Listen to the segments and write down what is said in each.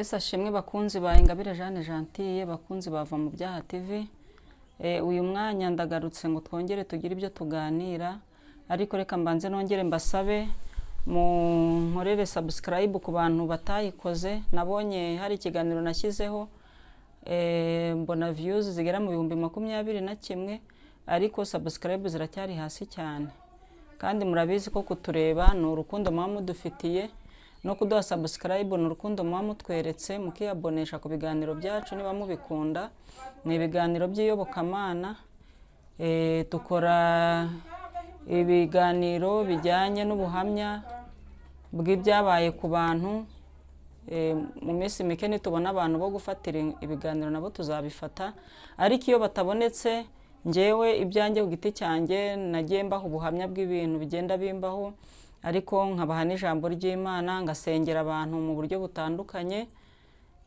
Yesu ashimwe, bakunzi ba Ingabire Jeanne Gentille, bakunzi bava mu Byaha TV. Uyu mwanya ndagarutse ngo twongere tugire ibyo tuganira, ariko reka mbanze nongere mbasabe munkorere subscribe ku bantu batayikoze. Nabonye hari ikiganiro nashyizeho, mbona views zigera mu 21,000, ariko subscribe ziracyari hasi cyane. Kandi murabizi ko kutureba ni urukundo muba mudufitiye, no kuduha subscribe ni urukundo muba mutweretse, mukiyabonesha ku biganiro byacu niba mubikunda. Ni ibiganiro by'iyobokamana, dukora ibiganiro bijyanye n'ubuhamya bw'ibyabaye ku bantu. Mu minsi mike nitubona abantu bo gufatira ibiganiro nabo tuzabifata, ariko iyo batabonetse, ngewe ibyanjye ku giti cyanjye nagiye mbaha ubuhamya bw'ibintu bigenda bimbaho, ariko nkabaha n'ijambo ry'Imana, ngasengera abantu mu buryo butandukanye.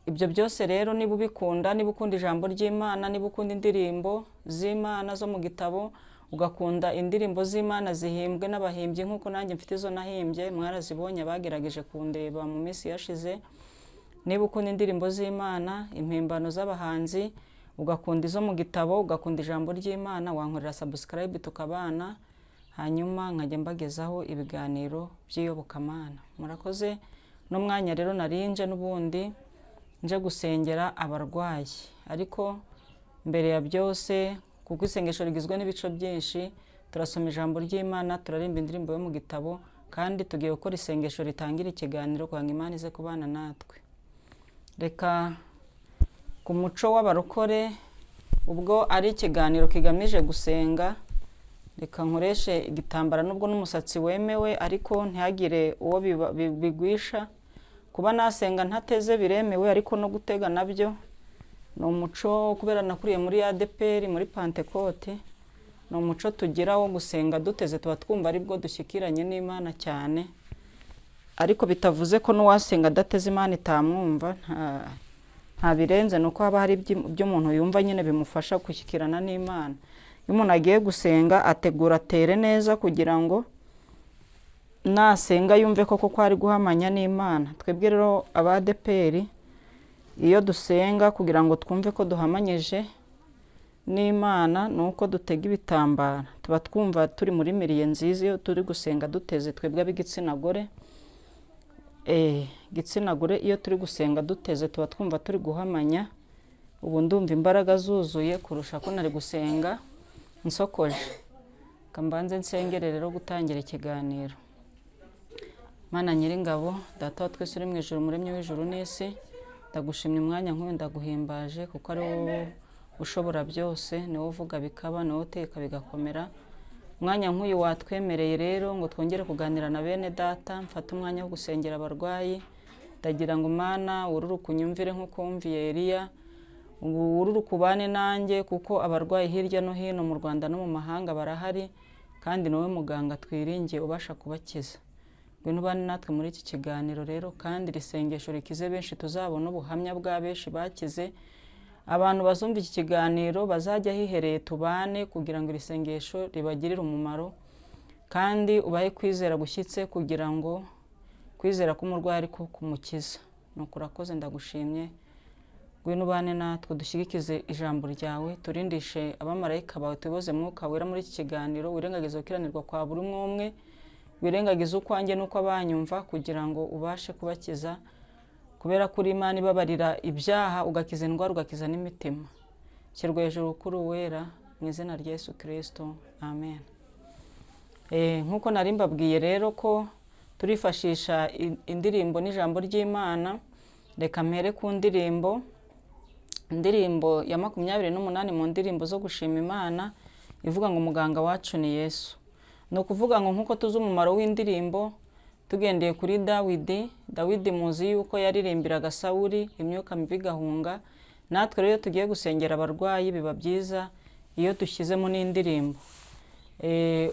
Ibyo byose rero, niba ubikunda, niba ukunda ijambo ry'Imana, niba ukunda indirimbo z'Imana zo mu gitabo, ugakunda indirimbo z'Imana zihimbwe n'abahimbyi nk'uko nanjye mfite izo nahimbye, mwarazibonye abagerageje kundeba mu minsi yashize. Niba ukunda indirimbo z'Imana, impimbano z'abahanzi, ugakunda izo mu gitabo, ugakunda ijambo ry'Imana, wankorera subscribe tukabana, hanyuma nkajya mbagezaho ibiganiro by'iyobokamana. Murakoze. N'umwanya rero narinje n'ubundi nje gusengera abarwayi, ariko mbere ya byose, kuko isengesho rigizwe n'ibice byinshi, turasoma ijambo ry'Imana, turarimba indirimbo yo mu gitabo, kandi tugiye gukora isengesho ritangira ikiganiro kugira ngo Imana ize kubana natwe. Reka ku muco w'abarokore, ubwo ari ikiganiro kigamije gusenga, reka nkoreshe igitambaro, nubwo n'umusatsi wemewe, ariko ntihagire uwo bigwisha. Kuba nasenga ntateze biremewe, ariko no gutega nabyo ni umuco. Kubera nakuriye muri ADEPR, muri Pantekote, ni umuco tugira wo gusenga duteze, tuba twumva aribwo dushyikiranye n'Imana cyane. Ariko bitavuze ko n'uwasenga adateze Imana itamwumva. Nta birenze, ni uko haba hari ibyo umuntu yumva nyine bimufasha gushyikirana n'Imana. Iyo umuntu agiye gusenga ategura atere neza kugira ngo nasenga yumve koko ko ari guhamanya n'Imana. Twebwe rero aba ADEPR, iyo dusenga, kugira ngo twumve ko duhamanyije n'Imana ni uko dutega ibitambaro. Tuba twumva turi muri milieu nziza iyo turi gusenga duteze, twebwe ab'igitsina gore. Igitsina gore, iyo turi gusenga duteze tuba twumva turi guhamanya. Ubu ndumva imbaraga zuzuye kurusha ko nari gusenga nsokoje. Reka mbanze nsengere rero gutangira ikiganiro. Mana Nyiringabo, Data wa twese uri mu ijuru, Umuremyi w'ijuru n'isi, ndagushimye umwanya nk'uyu, ndaguhimbaje kuko ari wowe ushobora byose, ni wowe uvuga bikaba, ni wowe uteka bigakomera. Umwanya nk'uyu watwemereye rero ngo twongere kuganira na bene data, mfate umwanya wo gusengera abarwayi. Ndagira ngo, Mana, wururuke unyumvire nk'uko wumviye Eliya, wururuke ubane nanjye, kuko abarwayi hirya no hino mu Rwanda no mu mahanga barahari, kandi ni wowe muganga twiringiye ubasha kubakiza. Ngwino ubane natwe muri iki kiganiro rero, kandi iri sengesho rikize benshi, tuzabona ubuhamya bwa benshi bakize. Abantu bazumva iki kiganiro bazajya hihereye tubane kugira ngo iri sengesho ribagirire umumaro, kandi ubahe kwizera gushyitse kugira ngo kwizera k'umurwayi ariko kumukiza. Nuko urakoze, ndagushimye. Ngwino ubane natwe, dushyigikize ijambo ryawe, turindishe abamarayika bawe, tuyoboze Mwuka Wera muri iki kiganiro. Wirengagize gukiranirwa kwa buri umwe umwe, wirengagize ukwanjye n'uko abanyumva, kugira ngo ubashe kubakiza, kubera ko uri Imana ibabarira ibyaha, ugakiza indwara, ugakiza n'imitima. Shyirwa hejuru kuri uwera, mu izina rya Yesu Kirisito, amen. Nk'uko nari mbabwiye rero ko turifashisha indirimbo n'ijambo ry'Imana, reka mpere ku ndirimbo, indirimbo ya 28 mu ndirimbo zo gushima Imana, ivuga ngo "Muganga wacu ni Yesu". Ni ukuvuga ngo nk'uko tuzi umumaro w'indirimbo, tugendeye kuri Dawidi, Dawidi muzi yuko yaririmbiraga Sawuli imyuka mibi igahunga. Natwe rero iyo tugiye gusengera abarwayi biba byiza iyo dushyizemo n'indirimbo.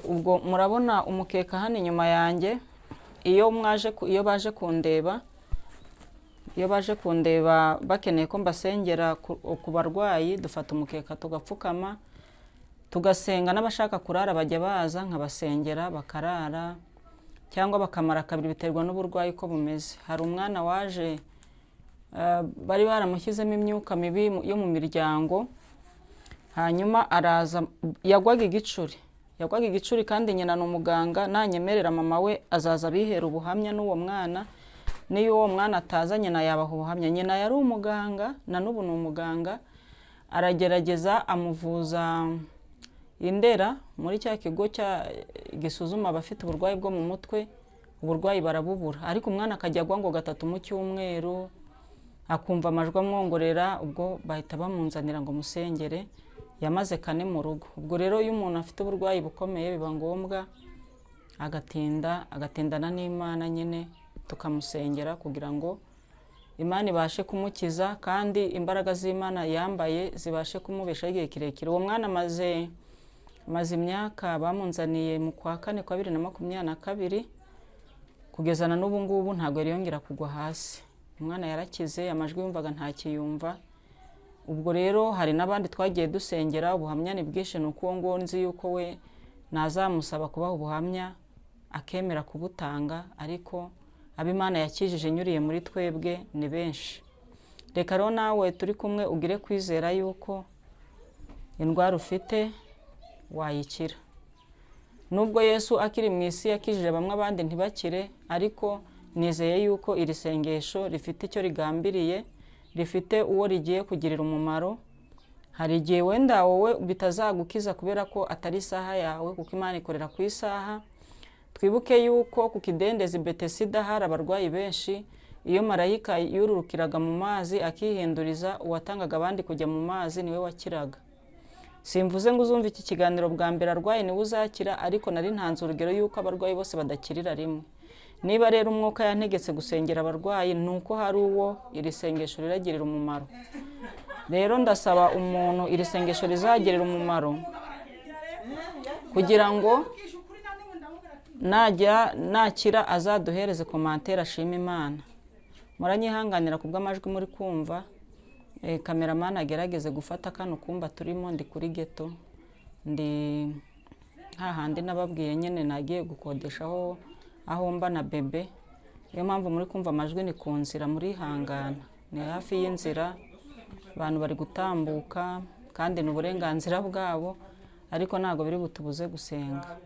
Ubwo murabona umukeka hano inyuma yanjye. Iyo mwaje iyo baje kundeba, iyo baje kundeba bakeneye ko mbasengera ku barwayi, dufata umukeka tugapfukama tugasenga. N'abashaka kurara bajya baza nkabasengera bakarara cyangwa bakamara kabiri, biterwa n'uburwayi uko bumeze. Hari umwana waje Bari baramushyizemo imyuka mibi yo mu miryango. Hanyuma araza, yagwaga igicuri, yagwaga igicuri, kandi nyina ni umuganga. Nanyemerera mama we azaza abihera ubuhamya n'uwo mwana. N'iyo uwo mwana ataza, nyina yabaha ubuhamya. Nyina yari umuganga, na n'ubu ni umuganga. Aragerageza amuvuza Indera muri cya kigo gisuzuma abafite uburwayi bwo mu mutwe, uburwayi barabubura. Ariko umwana akajya agwa ngo gatatu mu cyumweru, akumva amajwi amwongorera. Ubwo bahita bamunzanira ngo musengere. Yamaze 4 mu rugo. Ubwo rero iyo umuntu afite uburwayi bukomeye, biba ngombwa agatinda, agatindana n'Imana nyine, tukamusengera kugira ngo Imana ibashe kumukiza, kandi imbaraga z'Imana yambaye zibashe kumubeshaho igihe kirekire. Uwo mwana amaze imyaka, bamunzaniye mu kwa kane kwa 2022, kugeza na n'ubu ngubu ntabwo yari yongera kugwa hasi. Umwana yarakize, amajwi yumvaga ntakiyumva. Ubwo rero hari n'abandi twagiye dusengera, ubuhamya ni bwinshi. Ni uko uwo nguwo nzi yuko we nazamusaba kubaha ubuhamya akemera kubutanga, ariko abo Imana yakijije inyuriye muri twebwe ni benshi. Reka rero nawe turi kumwe ugire kwizera yuko indwara ufite wayikira. Nubwo Yesu akiri mu isi yakijije bamwe, abandi ntibakire, ariko nizeye yuko iri sengesho rifite icyo rigambiriye, rifite uwo rigiye kugirira umumaro. Hari igihe wenda wowe bitazagukiza kubera ko atari isaha yawe, kuko Imana ikorera ku isaha. Twibuke yuko ku kidendezi Betesida hari abarwayi benshi. Iyo marayika yururukiraga mu mazi akihinduriza, uwatangaga abandi kujya mu mazi niwe wakiraga. Simvuze ngo uzumve iki kiganiro bwa mbere arwaye niwe uzakira, ariko nari ntanze urugero yuko abarwayi bose badakirira rimwe. Niba rero umwuka yantegetse gusengera abarwayi, ni uko hari uwo iri sengesho riragirira umumaro. Rero ndasaba umuntu iri sengesho rizagirira umumaro kugira ngo najya nakira azaduhereze commentaire ashima Imana. Muranyihanganira ku bw'amajwi muri kumva. Cameraman agerageze gufata kano kumba turimo. Ndi kuri ghetto, ndi hahandi nababwiye nyine nagiye gukodeshaho aho mba na bebe. Niyo mpamvu muri kumva amajwi, ni ku nzira, murihangana, ni hafi y'inzira, abantu bari gutambuka kandi ni uburenganzira bwabo, ariko ntabwo biri butubuze gusenga.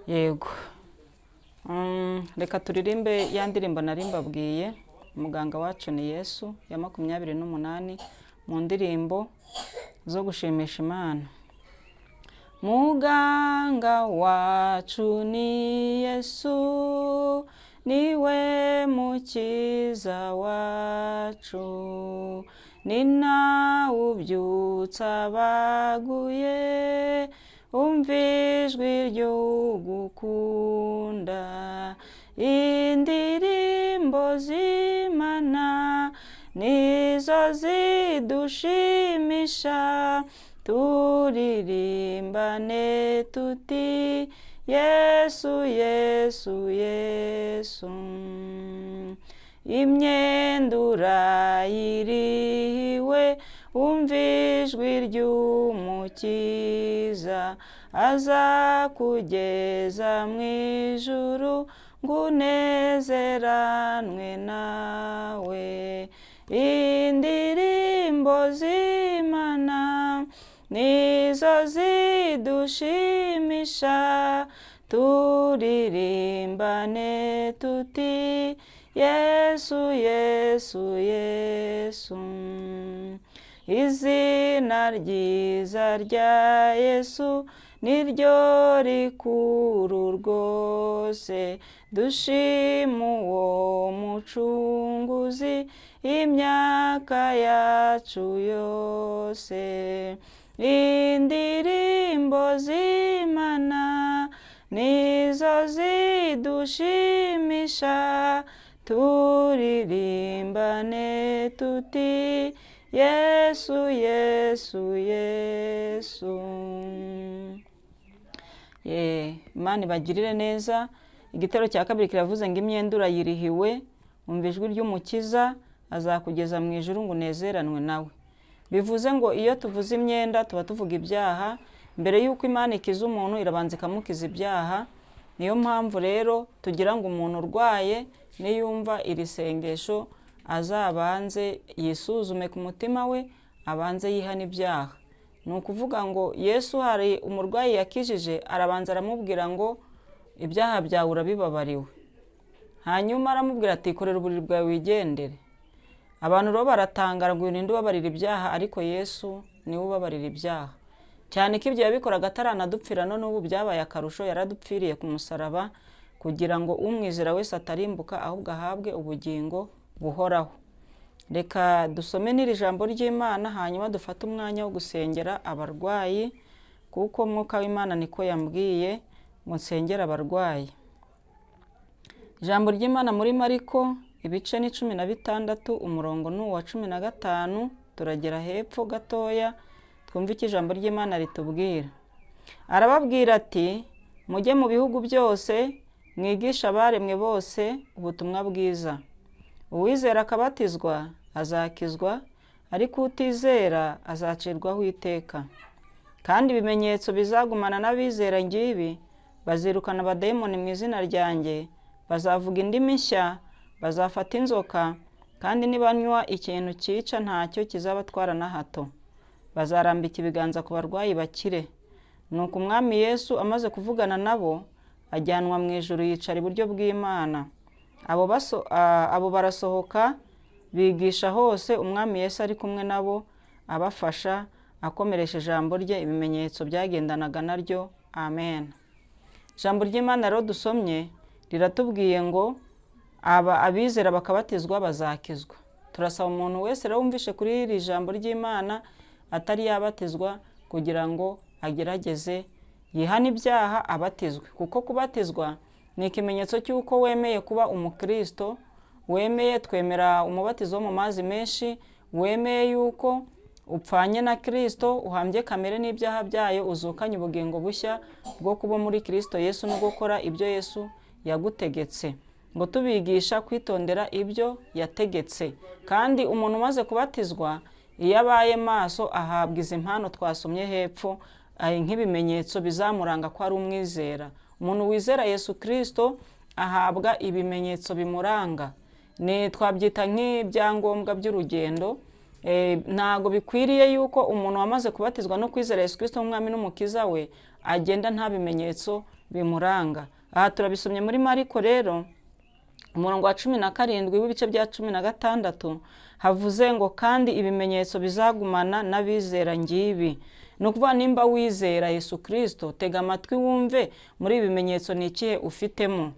Yego. Reka turirimbe ya ndirimbo nari mbabwiye, "Umuganga wacu ni Yesu", ya 28 mu ndirimbo zo gushimisha Imana. Muganga wacu ni Yesu, niwe mukiza wacu, ni nawe ubyutsa abaguye. Umva ijwi ry'ugukunda, indirimbo z'Imana nizo zidushimisha. Turirimbane tuti: "Yesu, Yesu, Yesu." Imyenda urayiriwe, umva ijwi ry'Umukiza, azakugeza mu ijuru ngo unezeranwe nawe. Indirimbo z'Imana nizo zidushimisha. Turirimbane tuti: "Yesu, Yesu, Yesu." Izina ryiza rya Yesu niryo rikuru rwose. Dushima uwo Mucunguzi imyaka yacu yose. Indirimbo z'Imana nizo zidushimisha. Turirimbane tuti: "Yesu, Yesu, Yesu." Ye, Imana ibagirire neza. Igitero cya kabiri kiravuze ngo: "Imyenda urayirihiwe, umva ijwi ry'Umukiza, azakugeza mu ijuru ngo unezeranwe nawe." Bivuze ngo iyo tuvuze imyenda tuba tuvuga ibyaha. Mbere y'uko Imana ikiza umuntu, irabanza ikamukiza ibyaha. Niyo mpamvu rero tugira ngo umuntu urwaye niyumva iri sengesho Azabanze yisuzume ku mutima we, abanze yihane ibyaha. Ni ukuvuga ngo Yesu hari umurwayi yakijije, arabanza aramubwira ngo ibyaha byawe urabibabariwe. Hanyuma aramubwira ati korera uburiri bwawe wigendere. Abantu rero baratangara ngo uyu ninde ubabarira ibyaha? Ariko Yesu niwe ubabarira ibyaha, cyane ko ibyo yabikoraga ataranadupfira. None ubu byabaye akarusho, yaradupfiriye ku musaraba kugira ngo umwizera wese atarimbuka, ahubwo ahabwe ubugingo buhoraho. Reka dusome n'iri jambo ry'Imana, hanyuma dufate umwanya wo gusengera abarwayi, kuko Mwuka w'Imana niko yambwiye ngo nsengere abarwayi. Ijambo ry'Imana muri Mariko, ibice ni 16, umurongo ni uwa 15. Turagera hepfo gatoya twumve icyo ijambo ry'Imana ritubwira. Arababwira ati mujye mu bihugu byose, mwigishe abaremwe bose ubutumwa bwiza. Uwizera akabatizwa azakizwa, ariko utizera azacirwaho iteka. Kandi ibimenyetso bizagumana n'abizera ngibi: bazirukana abadayimoni mu izina ryanjye, bazavuga indimi nshya, bazafata inzoka, kandi nibanywa ikintu cyica ntacyo kizabatwara na hato, bazarambika ibiganza ku barwayi bakire. Nuko Umwami Yesu amaze kuvugana nabo, ajyanwa mu ijuru, yicara iburyo bw'Imana. Abo barasohoka bigisha hose, Umwami Yesu ari kumwe nabo, abafasha, akomeresha ijambo rye ibimenyetso byagendanaga naryo. Amen. Ijambo ry'Imana rero dusomye riratubwiye ngo aba abizera bakabatizwa bazakizwa. Turasaba umuntu wese rero wumvishe kuri iri jambo ry'Imana atari yabatizwa kugira ngo agerageze yihane ibyaha, abatizwe, kuko kubatizwa ni ikimenyetso cy'uko wemeye kuba umukristo, wemeye twemera umubatizo wo mu mazi menshi, wemeye yuko upfanye na Kirisito, uhambye kamere n'ibyaha byayo, uzukanye ubugingo bushya bwo kuba muri Kirisito Yesu no gukora ibyo Yesu yagutegetse, ngo tubigisha kwitondera ibyo yategetse. Kandi umuntu umaze kubatizwa, iyo abaye maso, ahabwa izi mpano twasomye hepfo nk'ibimenyetso bizamuranga ko ari umwizera. Umuntu wizera Yesu Kirisito ahabwa ibimenyetso bimuranga, ni twabyita nk'ibyangombwa by'urugendo. Ntabwo bikwiriye yuko umuntu wamaze kubatizwa no kwizera Yesu Kirisito nk'Umwami n'Umukiza we agenda nta bimenyetso bimuranga. Aha turabisomye muri Mariko rero, umurongo wa 17 w'ibice bya 16, havuze ngo kandi ibimenyetso bizagumana n'abizera ngibi. Ni ukuvuga nimba wizera Yesu Kirisito, tega amatwi wumve muri ibi bimenyetso ni ikihe ufitemo.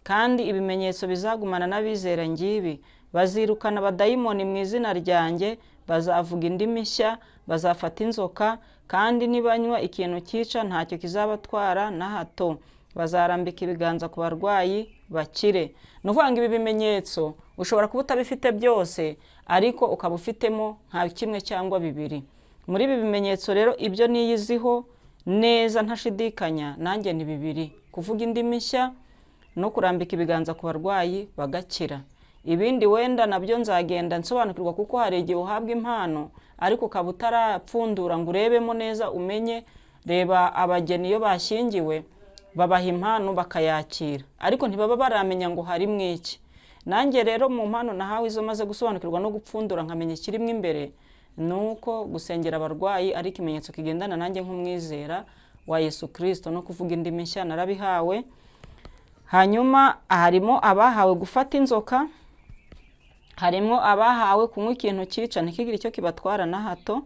Kandi ibimenyetso bizagumana n'abizera ngibi: bazirukana abadayimoni mu izina ryanjye, bazavuga indimi nshya, bazafata inzoka, kandi nibanywa ikintu cyica ntacyo kizabatwara na hato, bazarambika ibiganza ku barwayi bakire. Ni ukuvuga ngo ibi bimenyetso ushobora kuba utabifite byose, ariko ukaba ufitemo nka kimwe cyangwa bibiri muri ibi bimenyetso. Rero ibyo niyiziho neza ntashidikanya nanjye ni bibiri: kuvuga indimi nshya no kurambika ibiganza ku barwayi bagakira. Ibindi wenda nabyo nzagenda nsobanukirwa, kuko hari igihe uhabwa impano ariko ukaba utarapfundura ngo urebemo neza umenye. Reba abageni iyo bashyingiwe, babaha impano bakayakira, ariko ntibaba baramenya ngo harimo iki. Nanjye rero mu mpano nahawe, izo maze gusobanukirwa no gupfundura nkamenya ikirimo imbere, ni uko gusengera abarwayi ari ikimenyetso kigendana nanjye nk'umwizera wa Yesu Kirisito, no kuvuga indimi nshya narabihawe. Hanyuma harimo abahawe gufata inzoka, harimo abahawe kunywa ikintu cyica ntikigire icyo kibatwara na hato.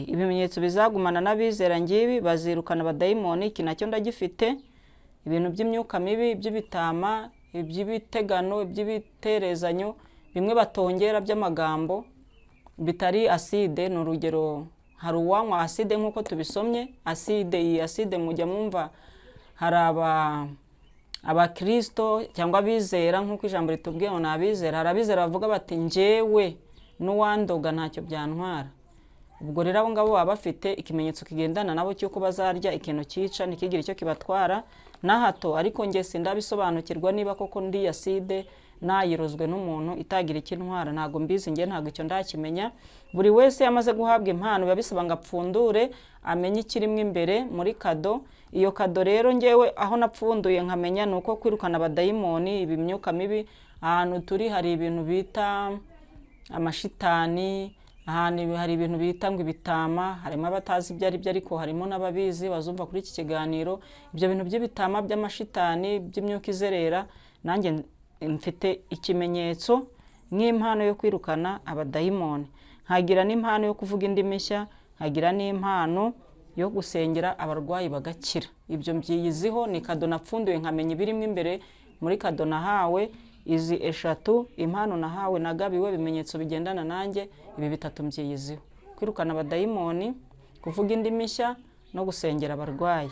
Ibimenyetso bizagumana n'abizera ngibi: bazirukana abadayimoni. Iki nacyo ndagifite. Ibintu by'imyuka mibi, by'ibitama, iby'ibitegano, iby'ibiterezanyo, bimwe batongera by'amagambo bitari aside. Ni urugero, hari uwanywa aside nk'uko tubisomye. Aside, iyi aside mujya mwumva, hari abakirisito cyangwa abizera, nk'uko ijambo ritubwiye ngo ni abizera. Hari abizera bavuga bati njyewe n'uwandoga ntacyo byantwara. Ubwo rero abo ngabo baba bafite ikimenyetso kigendana nabo cy'uko bazarya ikintu cyica ntikigire icyo kibatwara na hato. Ariko njye sindabisobanukirwa niba koko ndi aside. Nayirozwe n'umuntu itagira icyo intwara, ntabwo mbizi njye, ntabwo icyo ndakimenya. Buri wese yamaze guhabwa impano, biba bisaba ngo apfundure amenye ikirimo imbere muri kado. Iyo kado rero, ngewe aho napfunduye nkamenya ni uko kwirukana abadayimoni, imyuka mibi. Ahantu turi hari ibintu bita amashitani, ahantu hari ibintu bita ngo ibitama. Harimo abatazi ibyo ari byo, ariko harimo n'ababizi bazumva kuri iki kiganiro. Ibyo bintu by'ibitama, by'amashitani, by'imyuka izerera, nanjye mfite ikimenyetso nk'impano yo kwirukana abadayimoni, nkagira n'impano yo kuvuga indimi nshya, nkagira n'impano yo gusengera abarwayi bagakira. Ibyo mbyiyiziho, ni kado napfunduye nkamenya ibirimo imbere muri kado nahawe. Izi eshatu, impano nahawe, nagabiwe, ibimenyetso bigendana nanjye, ibi bitatu mbyiyiziho: kwirukana abadayimoni, kuvuga indimi nshya no gusengera abarwayi.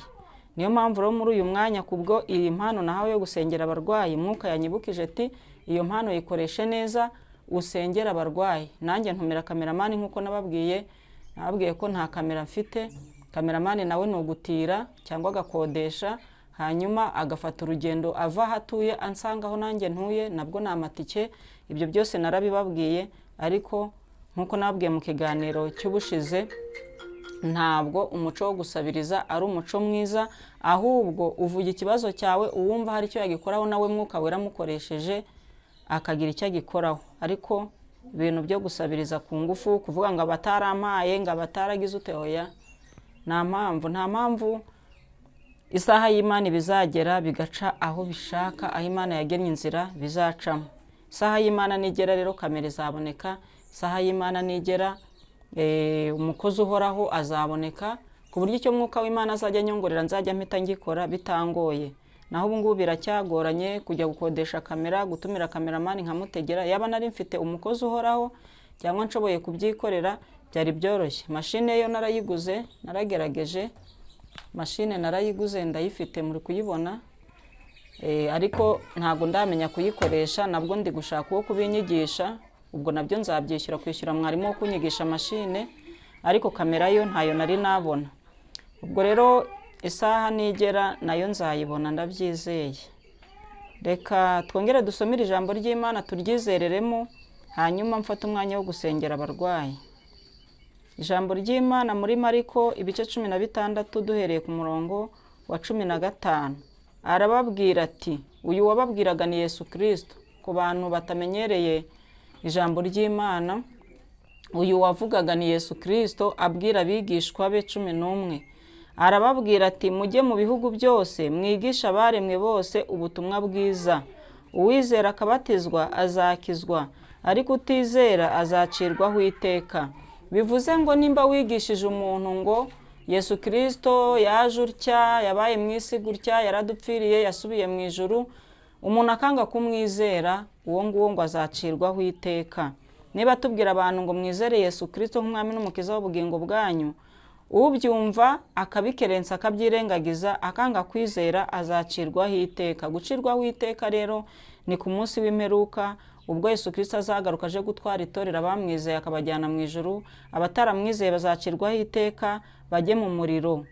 Niyo mpamvu rero muri uyu mwanya, kubwo iyi mpano nahawe yo gusengera abarwayi, Mwuka yanyibukije ati: "Iyo mpano yikoreshe neza, usengera abarwayi." Nanjye ntumira cameraman nk'uko nababwiye. Nababwiye ko nta kamera mfite. Cameraman nawe ni ugutira cyangwa agakodesha, hanyuma agafata urugendo ava aho atuye ansanga aho nanjye ntuye, nabwo ni amatike. Ibyo byose narabibabwiye, ariko nk'uko nababwiye mu kiganiro cy'ubushize, ntabwo umuco wo gusabiriza ari umuco mwiza. Ahubwo uvuga ikibazo cyawe, uwumva hari icyo yagikoraho nawe Mwuka Wera amukoresheje akagira icyo agikoraho. Ariko ibintu byo gusabiriza ku ngufu, kuvuga ngo abatarampaye, ngo abataragize ute, oya, nta mpamvu, nta mpamvu. Isaha y'Imana ibizagera bigaca aho bishaka, aho Imana yagennye inzira bizacamo. Isaha y'Imana nigera rero, kamera izaboneka. Isaha y'Imana nigera, umukozi uhoraho azaboneka, ku buryo icyo Mwuka w'Imana azajya anyongorera nzajya mpita ngikora bitangoye. Naho ubu ngubu biracyagoranye kujya gukodesha kamera, gutumira cameraman nkamutegera. Yaba nari mfite umukozi uhoraho cyangwa nshoboye kubyikorera, byari byoroshye. Mashine yo narayiguze, naragerageje. Mashine narayiguze, ndayifite, muri kuyibona. Ariko ntabwo ndamenya kuyikoresha. Nabwo ndi gushaka uwo kubinyigisha, ubwo nabyo nzabyishyura, kwishyura mwarimu wo kunyigisha mashine. Ariko kamera yo ntayo nari nabona. Ubwo rero isaha nigera nayo nzayibona, ndabyizeye. Reka twongere dusomere ijambo ry'Imana, turyizereremo, hanyuma mfate umwanya wo gusengera abarwayi. Ijambo ry'Imana muri Mariko ibice 16, duhereye ku murongo wa 15. Arababwira ati, uyu wababwiraga ni Yesu Kirisito. Ku bantu batamenyereye ijambo ry'Imana, uyu wavugaga ni Yesu Kirisito abwira abigishwa be 11. Arababwira ati: "Mujye mu bihugu byose, mwigishe abaremwe bose ubutumwa bwiza. Uwizera akabatizwa azakizwa, ariko utizera azacirwaho iteka." Bivuze ngo nimba wigishije umuntu ngo Yesu Kirisito yaje utya, yabaye mu isi gutya, yaradupfiriye, yasubiye mu ijuru, umuntu akanga kumwizera, uwo nguwo ngo azacirwaho iteka. Niba tubwira abantu ngo mwizere Yesu Kirisito nk'umwami n'umukiza w'ubugingo bwanyu, ubyumva akabikerensa, akabyirengagiza, akanga kwizera, azacirwaho iteka. Gucirwaho iteka rero ni ku munsi w'imperuka, ubwo Yesu Kirisito azagaruka aje gutwara itorero, abamwizeye akabajyana mu ijuru. Abataramwizeye bazacirwaho iteka, bajye mu muriro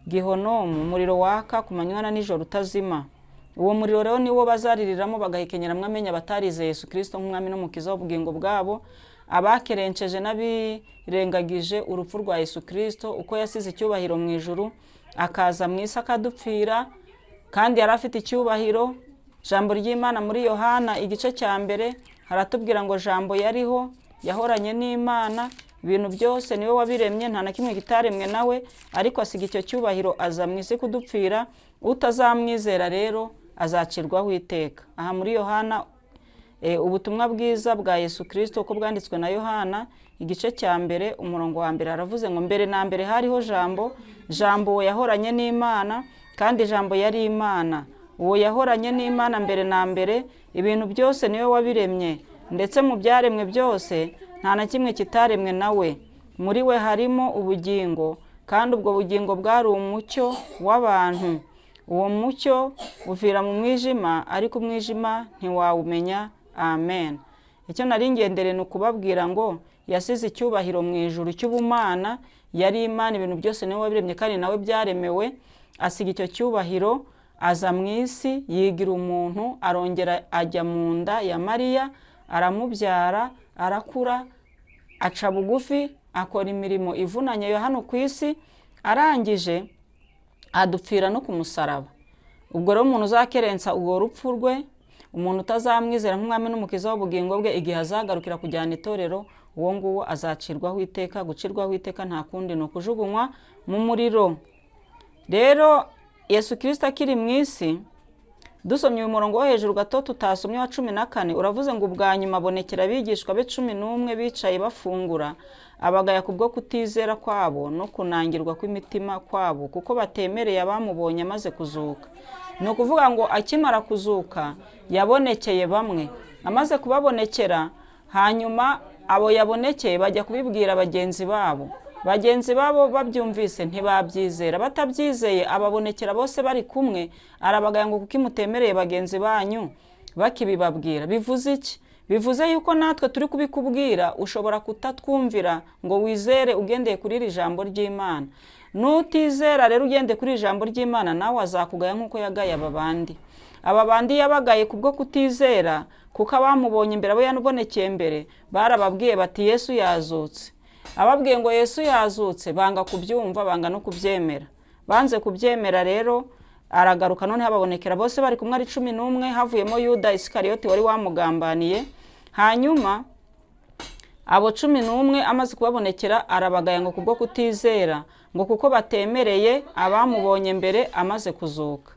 gihonomu, umuriro waka ku manywa na nijoro utazima. Uwo muriro rero niwo bazaririramo bagahekenyeramo amenyo abatarizeye Yesu Kirisito nk'umwami n'umukiza w'ubugingo bwabo, abakerenceje n'abirengagije urupfu rwa Yesu Kirisito, uko yasize icyubahiro mu ijuru akaza mu isi akadupfira, kandi yari afite icyubahiro. Ijambo ry'Imana muri Yohana igice cya 1 haratubwira ngo Jambo yariho, yahoranye n'Imana, ibintu byose niwe wabiremye, nta na kimwe kitaremwe nawe, ariko asiga icyo cyubahiro aza mu isi kudupfira. Utazamwizera rero azacirwaho iteka. Aha muri Yohana, ubutumwa bwiza bwa Yesu Kirisito uko bwanditswe na Yohana, igice cya 1, umurongo wa 1, haravuze ngo: "Mbere na mbere hariho Jambo, Jambo uwo yahoranye n'Imana, kandi Jambo yari Imana. Uwo yahoranye n'Imana mbere na mbere. Ibintu byose niwe wabiremye, ndetse mu byaremwe byose nta na kimwe kitaremwe nawe. Muri we harimo ubugingo, kandi ubwo bugingo bwari umucyo w'abantu. Uwo mucyo uvira mu mwijima, ariko umwijima ntiwawumenya." Amen. Icyo nari ngendereye ni ukubabwira ngo yasize icyubahiro mu ijuru cy'ubumana, yari Imana, ibintu byose niwe wabiremye kandi nawe byaremewe, asiga icyo cyubahiro. Aza mu isi, yigira umuntu, arongera ajya mu nda ya Mariya, aramubyara, arakura, aca bugufi, akora imirimo ivunanye yo hano ku isi, arangije adupfira no ku musaraba. Ubwo rero umuntu uzakerensa urwo rupfu rwe, umuntu utazamwizera nk'umwami n'umukiza w'ubugingo bwe, igihe azagarukira kujyana itorero, uwo nguwo azacirwaho iteka. Gucirwaho iteka nta kundi, ni ukujugunywa mu muriro. Rero Yesu Kirisito akiri mu isi, dusomye uyu murongo wo hejuru gato tutasomye wa 14, uravuze ngo: "Ubwa nyuma abonekera abigishwa be 11 bicaye bafungura, abagaya kubwo kutizera kwabo no kunangirwa kw'imitima kwabo, kuko batemereye abamubonye amaze kuzuka." Ni ukuvuga ngo akimara kuzuka yabonekeye bamwe. Amaze kubabonekera, hanyuma abo yabonekeye bajya kubibwira bagenzi babo. Bagenzi babo babyumvise ntibabyizera. Batabyizeye, ababonekera bose bari kumwe, arabagaya ngo: "Kuki mutemereye bagenzi banyu bakibibabwira?" Bivuze iki? Bivuze yuko natwe turi kubikubwira, ushobora kutatwumvira ngo wizere ugendeye kuri iri jambo ry'Imana. Nutizera rero ugendeye kuri iri jambo ry'Imana, nawe azakugaya nk'uko yagaye aba bandi. Aba bandi yabagaye kubwo kutizera, kuko abamubonye imbere, abo yabonekeye mbere, barababwiye bati: "Yesu yazutse." Ababwiye ngo Yesu yazutse, banga kubyumva, banga no kubyemera. Banze kubyemera rero, aragaruka noneho ababonekera bose bari kumwe ari 11, havuyemo Yuda Isikariyoti wari wamugambaniye. Hanyuma abo 11 amaze kubabonekera, arabagaya ngo kubwo kutizera, ngo kuko batemereye abamubonye mbere amaze kuzuka.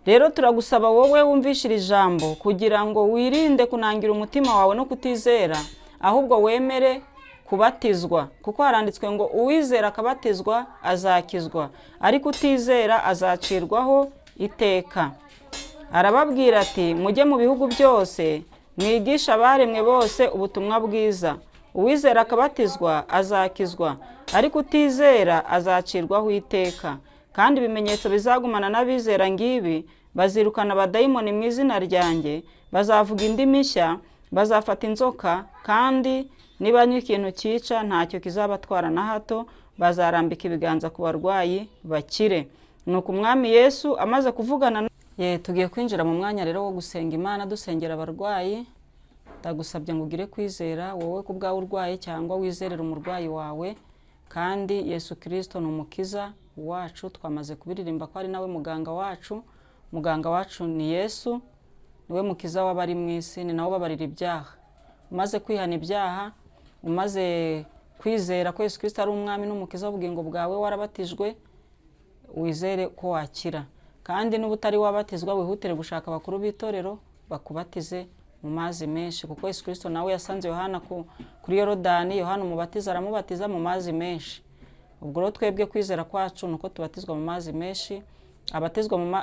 Rero turagusaba wowe wumvishe iri jambo, kugira ngo wirinde kunangira umutima wawe no kutizera, ahubwo wemere kubatizwa, kuko haranditswe ngo: "Uwizera akabatizwa azakizwa, ariko utizera azacirwaho iteka." Arababwira ati: "Mujye mu bihugu byose, mwigishe abaremwe bose ubutumwa bwiza. Uwizera akabatizwa azakizwa, ariko utizera azacirwaho iteka. Kandi ibimenyetso bizagumana n'abizera ngibi: bazirukana abadayimoni mu izina ryanjye, bazavuga indimi nshya, bazafata inzoka, kandi nibanywa ikintu cyica ntacyo kizabatwara na hato, bazarambika ibiganza ku barwayi bakire." Nuko Umwami Yesu amaze kuvugana ye, tugiye kwinjira mu mwanya rero wo gusenga Imana, dusengera abarwayi. Ndagusabye ngo ugire kwizera, wowe ku bwawe urwaye cyangwa wizerera umurwayi wawe. Kandi Yesu Kirisito ni umukiza wacu, twamaze kubiririmba ko ari nawe muganga wacu. Muganga wacu ni Yesu, niwe mukiza w'abari mu isi, ni nawe ubabarira ibyaha. Umaze kwihana ibyaha, umaze kwizera ko Yesu Kirisito ari umwami n'umukiza w'ubugingo bwawe, warabatijwe, wizere ko wakira. Kandi niba utari wabatizwa, wihutire gushaka abakuru b'itorero bakubatize mu mazi menshi, kuko Yesu Kirisito nawe yasanze Yohana kuri Yorodani, Yohana umubatiza aramubatiza mu mazi menshi. Ubwo rero twebwe kwizera kwacu ni uko tubatizwa mu mazi menshi.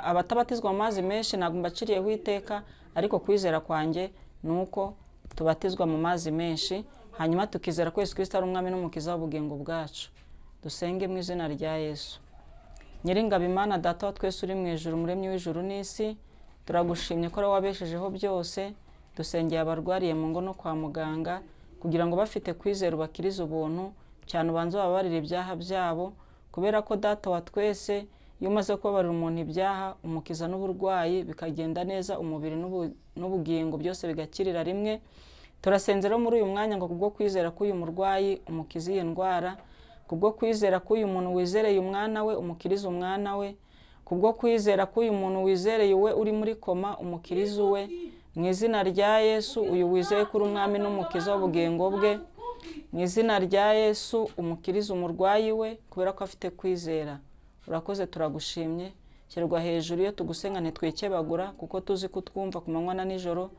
Abatabatizwa mu mazi menshi ntabwo mbaciriyeho iteka, ariko kwizera kwanjye ni uko tubatizwa mu mazi menshi, hanyuma tukizera ko Yesu Kirisito ari umwami n'umukiza w'ubugingo bwacu. Dusenge mu izina rya Yesu. Nyiringabo Imana, Data wa twese uri mu ijuru, umuremyi w'ijuru n'isi, turagushimye ko ari wowe wabeshejeho byose. Dusengeye abarwariye mu ngo no kwa muganga, kugira ngo bafite kwizera ubakirize ubuntu cyane, ubanze ubabarire ibyaha byabo, kubera ko Data wa twese, iyo umaze kubabarira umuntu ibyaha, umukiza n'uburwayi bikagenda neza, umubiri n'ubugingo byose bigakirira rimwe. Turasenze rero muri uyu mwanya ngo kubwo kwizera k'uyu murwayi umukize iyi ndwara, kubwo kwizera k'uyu muntu wizereye umwana we umukirize umwana we, kubwo kwizera k'uyu muntu wizereye uwe uri muri koma umukirize uwe. Mu izina rya Yesu, uyu wizeye ko uri umwami n'umukiza w'ubugingo bwe, mu izina rya Yesu umukirize umurwayi we, kubera ko afite kwizera. Urakoze, turagushimye, shyirwa hejuru. Iyo tugusenga ntitwikebagura, kuko tuzi ko utwumva ku manywa na nijoro,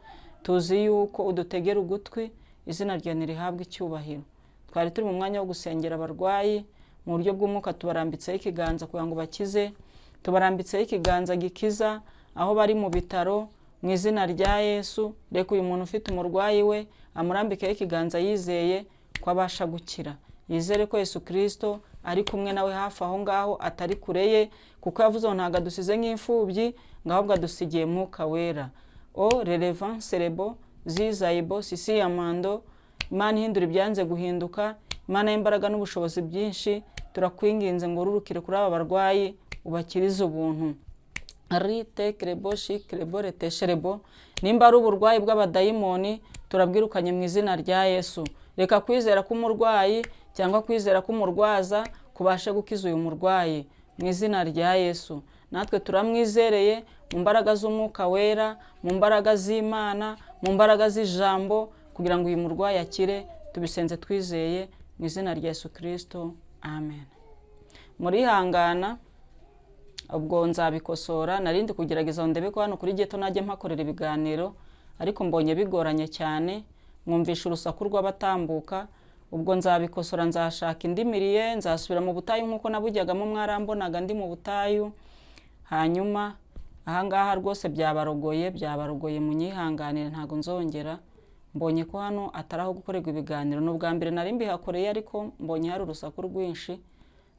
tuzi yuko udutegera ugutwi. Izina ryawe ntirihabwe icyubahiro. Twari turi mu mwanya wo gusengera abarwayi mu buryo bw'umwuka, tubarambitseho ikiganza kugira ngo bakize, tubarambitseho ikiganza gikiza aho bari mu bitaro. Mu izina rya Yesu, reka uyu muntu ufite umurwayi we amurambikeho ikiganza yizeye ko abasha gukira, yizere ko Yesu Kirisito ari kumwe nawe hafi aho ngaho, atari kure ye, kuko yavuze ngo ntabwo adusize nk'imfubyi, ngo ahubwo adusigiye Mwuka Wera. O relevan serebo zizayibo sisi yamando. Imana ihindura ibyanze guhinduka, Imana y'imbaraga n'ubushobozi byinshi, turakwinginze ngo ururukire kuri aba barwayi, ubakirize ubuntu. Rite kerebo shikerebo retesherebo. Nimba ari uburwayi bw'abadayimoni, turabwirukanye mu izina rya Yesu. Reka kwizera k'umurwayi cyangwa kwizera k'umurwaza kubashe gukiza uyu murwayi mu izina rya Yesu. Natwe turamwizereye mu mbaraga z'Umwuka Wera, mu mbaraga z'Imana, mu mbaraga z'ijambo, kugira ngo uyu murwayi akire. Tubisenze twizeye mu izina rya Yesu Kirisito, amen. Murihangana, ubwo nzabikosora. Narindi kugerageza ngo ndebe ko hano kuri Ghetto najya mpakorera ibiganiro, ariko mbonye bigoranye cyane, mwumvisha urusaku rw'abatambuka. Ubwo nzabikosora, nzashaka indi milieu, nzasubira mu butayu nk'uko nabujyagamo. Mwarambonaga ndi mu butayu. Hanyuma ahangaha rwose byabarogoye, byabarogoye, munyihanganire, ntabwo nzongera. Mbonye ko hano atari aho gukorerwa ibiganiro. Ni ubwa mbere nari mbihakoreye, ariko mbonye hari urusaku rwinshi.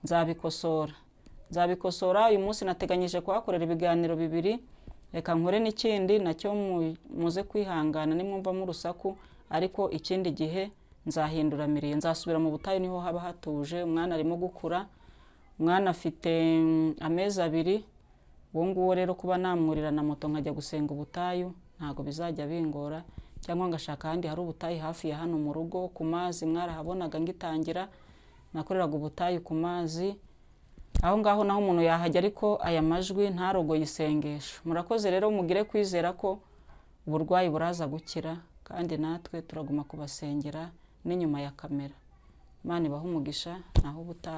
Nzabikosora, nzabikosora. Uyu munsi nateganyije kuhakorera ibiganiro bibiri, reka nkore n'ikindi nacyo. Muze kwihangana nimwumvamo urusaku, ariko ikindi gihe nzahindura milieu, nzasubira mu butayu, niho haba hatuje. Umwana arimo gukura, umwana afite amezi 2 uwo nguwo. Rero kuba namwurira na moto nkajya gusenga ubutayu ntabwo bizajya bingora, cyangwa ngashaka ahandi hari ubutayu hafi ya hano mu rugo ku mazi. Mwarahabonaga ngitangira, nakoreraga ubutayu ku mazi. Aho ngaho naho umuntu yahajya, ariko aya majwi ntarogoye isengesho. Murakoze rero, mugire kwizera ko uburwayi buraza gukira, kandi natwe turaguma kubasengera n'inyuma ya kamera. Imana ibahe umugisha, naho ubutaha.